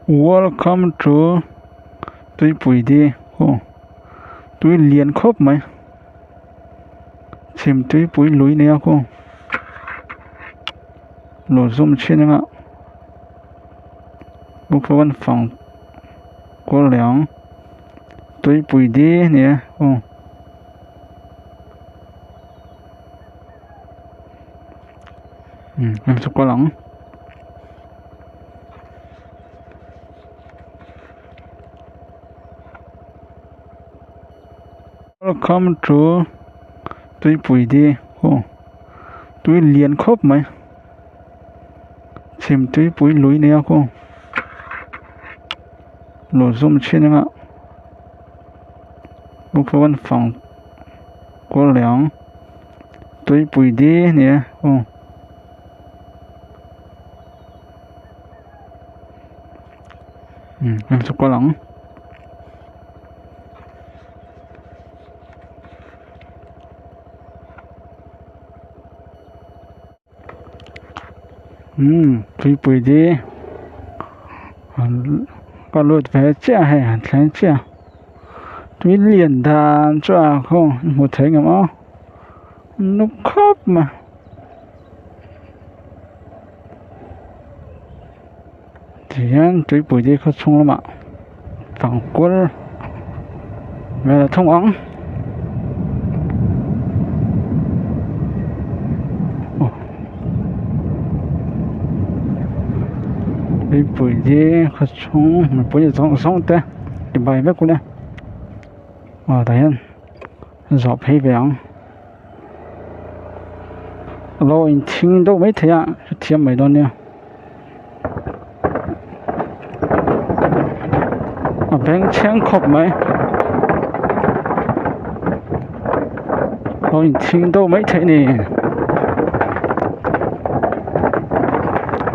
Welcome to tuipui di aw tui lian khawp mai chhim tuipui lui nia khaw lo zum thin anga bawk fang kual leh ang tuipui di ania aw. Umm chu kal ang. Welcome to tuipui di aw tui lian khawp mai chhim tuipui lui nia khaw lo zum thin anga bawk fang kual leh ang. Tuipui di ania aw. Umm heng chu kal ang. Umm tuipui di ka lut ve chiah a hei han thleng chiah tui lian dan chu a khaw hmu thei ngam a. Nuk khawp mai tihian tuipui te khaw chhung lamah fangkual vel a thung ang aw tuipui te khaw chhung mipui zawng zawng te chibai vek ule aw tah hian. Zawh phei ve ang lo in thing deuh mai thei a hrethiam mai dawn nia a bengchheng khawp mai lo in thing deuh mai thei a ni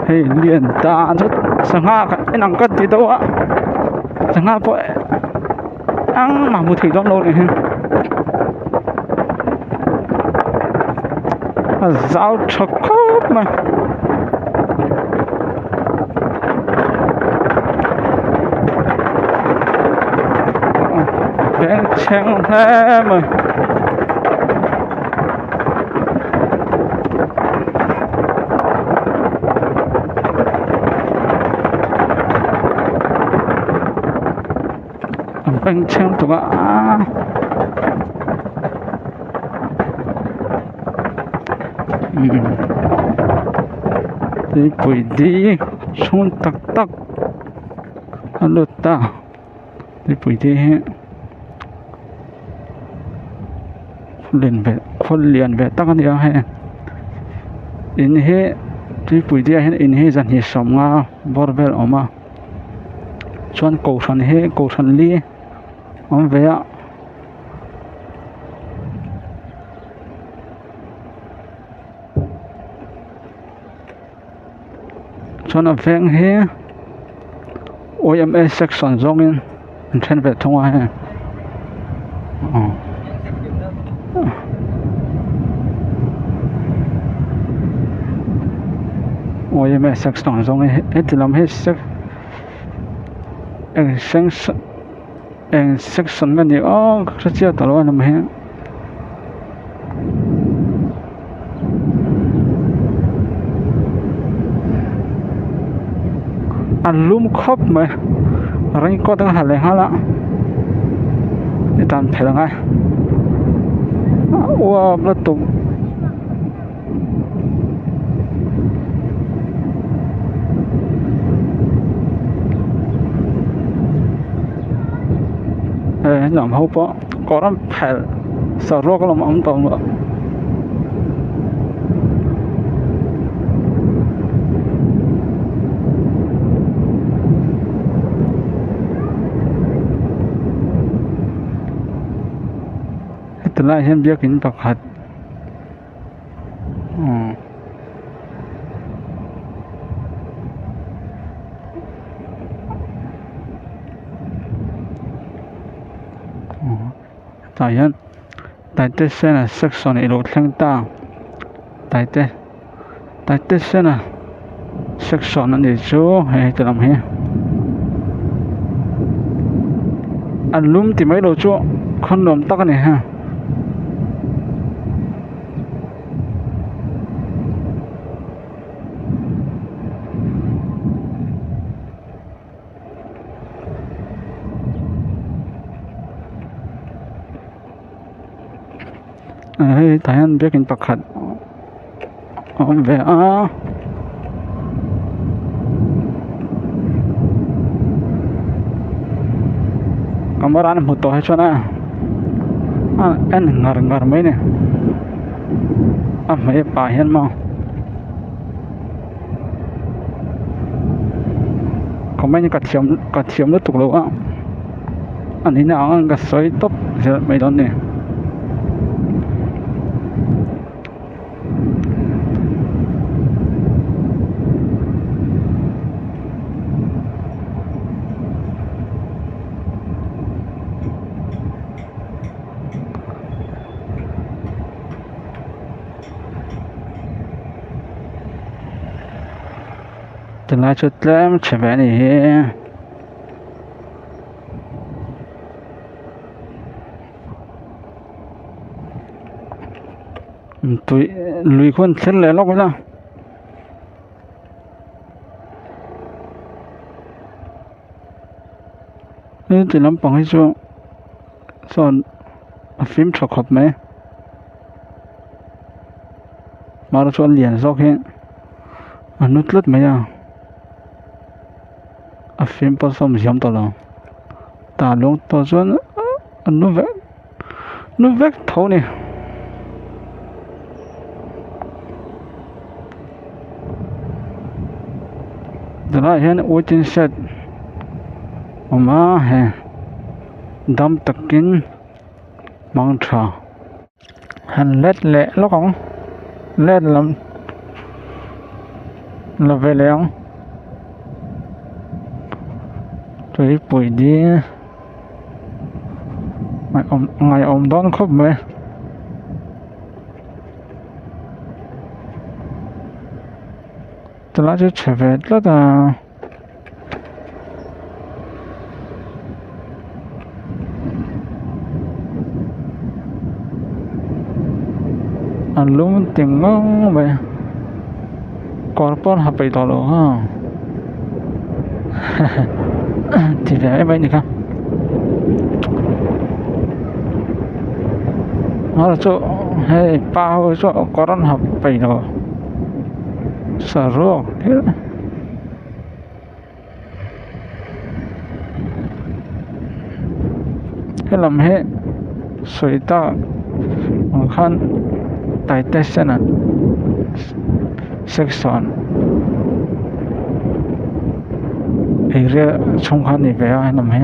hei lian ta chu sangha khat en ang ka ti deuh a sangha pawh. Ang mah hmu thei dawn lo nih hi a zau tha khawp mai bengchheng hle mai. An bengchheng tuk a umm tuipui di chhung tak tak a lut ta tuipui di hi lian ve khawl lian ve tak a ni a hei in hi tuipui di ah hian in hi zahnih sawmnga bawr vel a awm a. Chuan kohhran hi kohhran li awm ve a chuan a veng hi yma section zawngin an then ve thung a hei aw. Yma section zawng hi heti lam hi eng eng section nge ni aw ka hre chiah ta lo a lam hi. A lum khawp mai raincoat a ha leh nghal a i tan phelh ang e uap lutuk. Hei lam ho pawh kawr an phelh saruak lam awm tawh lo. Heti lai hian biakin pakhat. Tah hian Taitesena section ilo thleng ta Taite Taitesena section a nih chu hei heti lam hi. A lum ti mai lo chu khaw nuam tak a ni ha. Hei tah hian biakin pakhat a awm ve a. Camera an hmu tawh hi chuan a a en ngar ngar mai a ni a hmei pah hian maw. Comment ka thiam ka thiam lutuk lo a a nihna ang ang ka sawi tawp zel mai dawn a ni. Tunlai chu tlem chhe ve a ni hi. Tui lui khuan thlir leh lawk ila. Heti lampang hi chu chuan a fim tha khawp mai mar chuan lian zawk hi a nu tlat mai a a fim pawh sawn ziam tawh lo tah lung tawh chuan a nu vek nu vek tho a ni. Tunah hian waiting shed a awm a hei dam takin hmang tha han let leh lawk ang let lam la ve leh ang tuipui ding. Ngaihawm dawn khawp mai chulai chu chhe ve tlat a. A lum ti ngang mai kawr pawh an ha peih tawh lo ha. Ti ve em mai ni kha a chu hei pa ho chu kawr an ha peih lo saruak thil helam hi sawi tak ang khan taitesena section area chhung kha a ni ve a helam hi.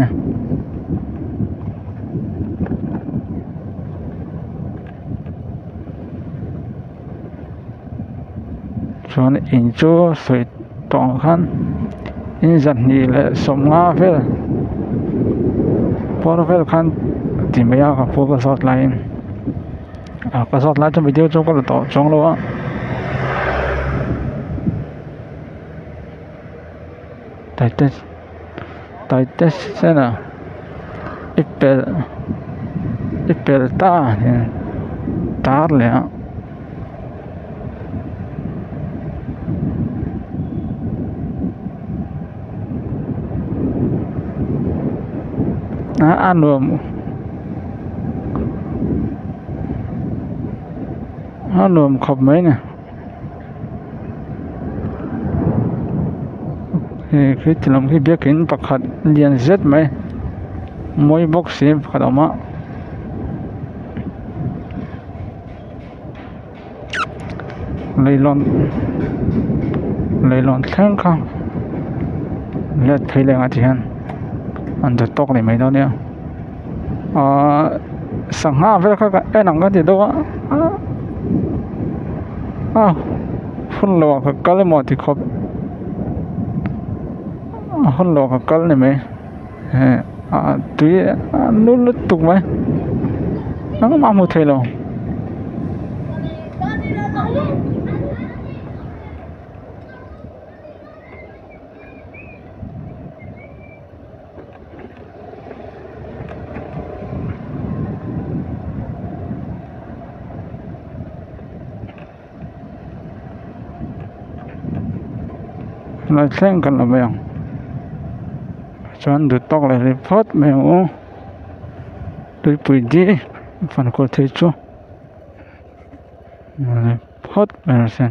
Chuan in chu sawi tawh ang khan in zahnih leh sawmnga vel pawr vel khan ti mai a ka pu ka zawt laiin ah ka zawt lai chuan video chu ka la tawh chuang lo a. Taitesena i pelh i pelh ta tar leh a. A nuam a nuam khawp mai ni. Hei khi ti lam khi biakin pakhat lian zet mai mawi bawk si pakhat a awm a. Leihlawn leihlawn thleng kha let phei leh ang a ti hian an duh tawk leh mai dawn nia ahh sangha vel kha ka en ang ka ti deuh a a hun lo ah ka kal emaw ti khawp a hun lo ah ka kal ni mai. Heh ah tui a nu lutuk mai engmah a hmu thei lo. Lai thleng kan la mai ang chuan duh tawk leh rih phawt mai ang u tuipui di fan kual thei chu phawt mai rawh se.